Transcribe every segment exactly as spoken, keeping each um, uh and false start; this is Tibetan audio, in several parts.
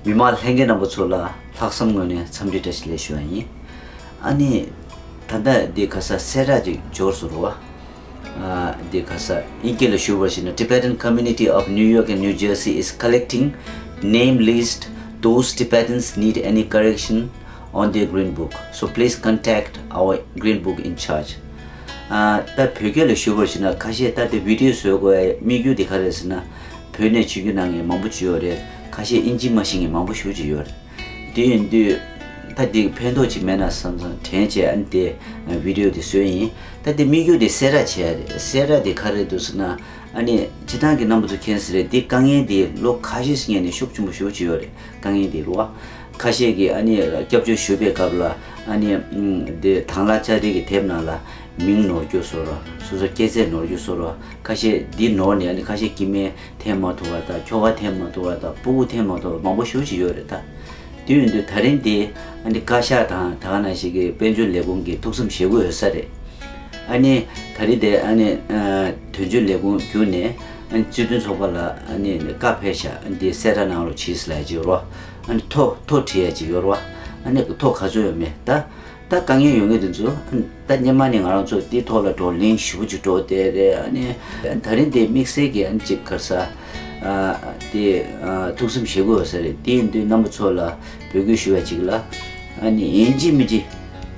མི་མང་ལྷན་རྒྱས་རྣམ་པ་ཚོ་ལ་ལྷག་བསམ་ངོས་ནས་འཚམས་འདྲི་བཀྲ་ཤིས་བདེ་ལེགས་ཞུ་བ་ཡིན། ཨ་ནི། ད་ལྟ་འདི་ག་ས་གསལ་བསྒྲགས་ཅིག་འབྱོར་སོང་རོ། ཨ། འདི་ག་ས་ཨིན་སྐད་ལ་ཞུ་བར་ཞུ་ན། Tibetan community of New York and New Jersey is collecting name list those Tibetans need any correction on their Green Book. So please contact our Green Book in charge. ཨ། ད་བོད་སྐད་ལ་ཞུ་བར་ཞུ་ན། ཁ་ཤས་ད་དེ་བི་ཌི་ཡོ་བཟོ་དགོས་ཡ་དམིགས་ཡུལ་དེ་ག་རེ་རེད་ཟེར་ན། བོད་ནས་ཆིབས་བསྒྱུར་གནང་མཁན་མང་པོ་ཅིག་ཡོད་རེད། ཁ་ཤས་ཨིན་ཇི་མ་ཤེས་མཁན་མང་པོ་ཞེ་པོ་ཅིག་ཡོད་རེད། དེ་ཡིན་དུས་ད་འདི་ཕན་ཐོགས་ཅིག་མེད་ན་བསམ་བསམ་དྲན་བྱས་ཨ་ནི་དེ་བི་ཌི་ཡོ་དེ་བཟོས་ཡིན། ད་དེ་དམིགས་ཡུལ་དེ་གསལ་བསྒྲགས་བྱས་ཡ་རེད། གསལ་བསྒྲགས་དེ་ག་རེ་འདུག་ཟེར་ན། ཨ་ནི་སྤྱིར་བཏང་གི་རྣམ་པ་ཚོ་མཁྱེན་གསལ་རེད། འདི་དཀའ་ངལ་འདི་ལོ་ཁ་ཤས་སྔོན་ནས་ཤུགས་ཆེན་པོ་ཞེ་པོ་ཅིག་ཡོད་རེད། དཀའ་ངལ་འདི་རེད་བ། ཁ་ཤས་ཀྱིས་ཨ་ནི་སྐྱབས་བཅོལ་ཞུ་བའི་སྐབས་ལ་ཨ་ནི་འདི་དང་བླངས་དཔྱ་ཁྲལ་གྱི་དེབ་ནང་ལ་མིང་ནོར་རྒྱུ་བཟོ་འདྲ། སོ་སོ་སྐྱེས་ཚེས་ནོར་རྒྱུ་བཟོ་འདྲ། ཁ་ཤས་འདི་ནོར་ནས་ཨ་ནི་ཁ་ཤས་སྐྱེ་དམན་འཐེན་མ་ཐུབ་པ་དང་། ཁྱོ་ག་འཐེན་མ་ཐུབ་པ་དང་། སྤུ་གུ་འཐེན་མ་ཐུབ་པ་མང་པོ་ཞེ་པོ་ཅིག་ཡོད་རེད་ད། དེ་ཡིན་དུས་ད་རིང་འདི་ཨ་ནི་བཀའ་ཤག་དང་ད་ག་ནང་བཞིན་གྱི་དཔལ་འབྱོར་ལས་ཁུངས་ཀྱིས་ཐུགས་བསམ་བཞེས་དགོས་ཡོད་ས་རེད། ཨ་ནི་ད་རིང་དེ་ཨ་ནི་ཨ་དོན་གཅོད་ལས་ཁུངས་བརྒྱུད་ནས་ཨ་ནི་སྤྱི་མཐུན་ཚོགས་པ་ལ་ཨ་ནི་བཀའ་ཕེབས་ཤག་ཨ་ནི་དེ་གསལ་བསྒྲགས་གནང་རོགས་གྱིས་ལབ་ཀྱི་ཡོད་རེད་བ། ཨ་ནི་ཐོ་ཐོ་བྲིས་ཡ་ཅིག་ཡོད་རེད་བ། ཨ་ནི་ཐོ་ག་ཚོད་ཡོད་མེད་ད། ད་དཀའ་ངལ་ཡོད་མཁན་དེ་ཚོ་ད་སྔོན་མ་ནས་ང་རང་ཚོ་དེའི་ཐོག་ལ་བགྲོ་གླེང་ཞེ་པོ་ཅིག་འགྲོ་བསྡད་རེད། ཨ་ནི་ད་རིང་དེ་དམིགས་བསལ་གྱི་ཨ་ནི་ཅིག་ག་རེ་ཟེར། ཨ། དེ་ཨ་ཐུགས་བསམ་བཞེས་དགོས་ཡོད་ས་རེད། དེ་ཡིན་དུས་རྣམ་པ་ཚོ་ལ་འབོད་སྐུལ་ཞུ་བ་ཅིག་ལ། ཨ་ནི་ཡིན་གཅིག་མིན་གཅིག་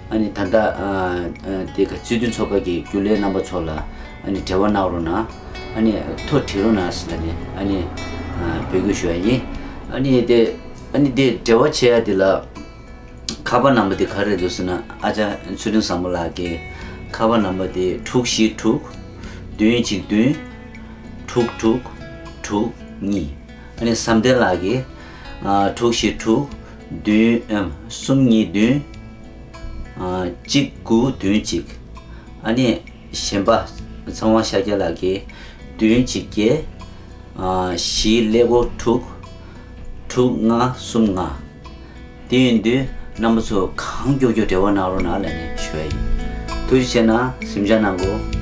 ཨ་ནི་ད་ལྟ་ཨ་ཨ་དེ་ག་སྤྱི་མཐུན་ཚོགས་པ་གི་རྒྱུན་ལས་རྣམ་པ་ཚོ་ལ་ཨ་ནི་འབྲེལ་བ་གནང་རོགས་གནང་། ཨ་ནི་ཐོ་བྲིས་རོགས་གནང་ཟེར་ནས་ཨ་ནི་ཨ་འབོད་སྐུལ་ཞུ་བ་ཡིན། ཨ་ནི་དེ་ཨ་ནི་དེ་འབྲེལ་བ་བྱེད་ཡ་དེ་ལ། ཁ་པར་ནམ་བར་དེ་ག་རེ་རེད་འདུག་ཟེར་ན། ཨ་ཅག་ཚུལ་ཁྲིམས་བཟང་པོ་ལགས་ཀྱི་ཁ་པར་ནམ་བར་དེ་དྲུག་བཞི་དྲུག་བདུན་གཅིག་བདུན་དྲུག་དྲུག་དྲུག་གཉིས། ཨ་ནི་བསམ་གཏན་ལགས་ཀྱི་ཨ་དྲུག་བཞི་དྲུག་བདུན་ཨམ་གསུམ་གཉིས་བདུན་ཨ་གཅིག་དགུ་བདུན་གཅིག། ཨ་ནི་གཞན་པ་ཚངས་དབང་ཤཱཀྱ་ལགས་ཀྱི་བདུན་གཅིག་བརྒྱད་ཨ་བཞི་ཀླད་ཀོར་དྲུག་དྲུག་ལྔ་གསུམ་ལྔ། དེ་ཡིན་དུས་རྣམ་པ་ཚོ་གང་མགྱོགས་མགྱོགས་འབྲེལ་བ་གནང་རོགས་གནང་ལབ་ནས་ཞུ་བ་ཡིན། ཐུགས་རྗེ་ཆེ་གནང་། གཟིམ་འཇག་གནང་དགོས།